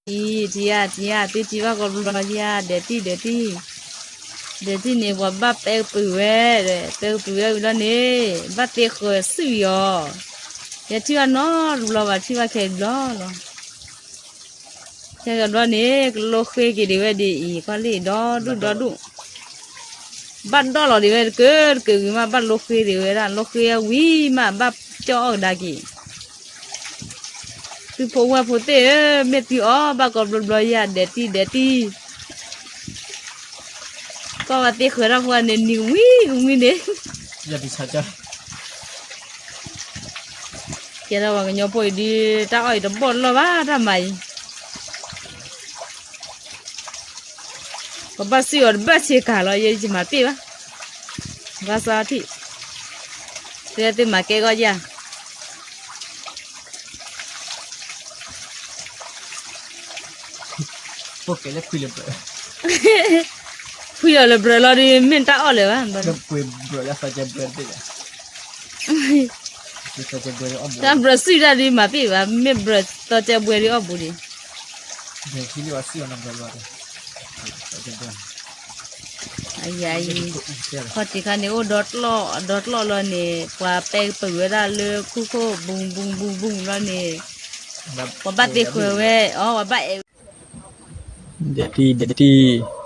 အံၤ ထံဧါ ထံဧါ သုထံဘၣ်ကီဘျီယၤ ဒဲးတံၢ် ဒဲးတံၢ်, ဒဲးတံၢ်န့ၣ် ပှၤဘၣ်ပဲကပုာ်ဝဲ, ပဲကပုာ်ဝဲဝံၤလီၤန့ၣ် ဘၣ်သ့ဃၢၤစုၣ်အီၤ, ယထံၣ်ဘၣ်နီတဘျီဘၣ် ထံၣ်ဘၣ်ခဲဘျီလီၤ. ခဲကဘျီန့ၣ် ကလိဃ့က့ၤဒံးဝဲဒ်အံၤ ကွၢ်လံ ဒီဒူၣ်ဒီဒူၣ်, ဘၣ်ဒီၣ်လီၤဒံးဝဲတကၢးတကၢးဝံၤမး ဘၣ်လိဃ့ဒံးဝဲဒၣ် လိဃ့ဝံၤမး ဘၣ်ကၠီၣ်အီၣ်ကဒါက့ၤ သုဖိဝဲၢ်ဖိသ့ၣ်ဧၢ, မ့ၢ်သုအီၣ်ဘၣ်ကီဘျီဘျီယၤ ဒဲးတံၢ် ဒဲးတံၢ်, ကွၢ်ဝဲသ့ဃၢၤတၢ်ဖိန့ၣ် နံၤကမှံကမှံန့ၣ်, ကဲထီၣ်ပှၤကညီဖိအံၤဒ် တၢ်အီၣ်အံၤတဘီၣ်လီၢ်ဘၣ် တၢ်မၤအံၤ ပဘၣ်စံၣ်အီၤတဘၣ်ဆ့ကၤလီၤ ယဲယမၤပ့ၢ်ဘၣ်, ဘၣ်ဆၣ်ထံၣ်, သုသုမၤကဲဂီၢ်ယၤ, ဖှံလီၤလၢဘြၢၤလီၤဒီး မ့ၢ်တၢ်အီၣ်လၢၤဘၣ်, တၢ်ဘြၢၤစံၣ်တၢ်ဒ်မၤပ့ၢ်ဘၣ် မ့ၢ်ဘြၢၤသီကဲဘှဲဒ်အီၣ်ဘူးဒံး အံၤ, ခီၣ်ထံးခါန့ၣ် အိၣ်ဒီတလီၢ်လီၤန့ၣ် ပှၤပဲကပုာ်ဝဲဒၣ်လၢခိၣ်ခိၣ် ဘူးဘူးဘူးဘူးလီၤန့ၣ်, ပှၤဘၣ်သ့ဃၢၤဝဲ, အီ ပှၤဘၣ်အဲၣ်ဝဲ, ဒဲးတံၢ် ဒဲးတံၢ်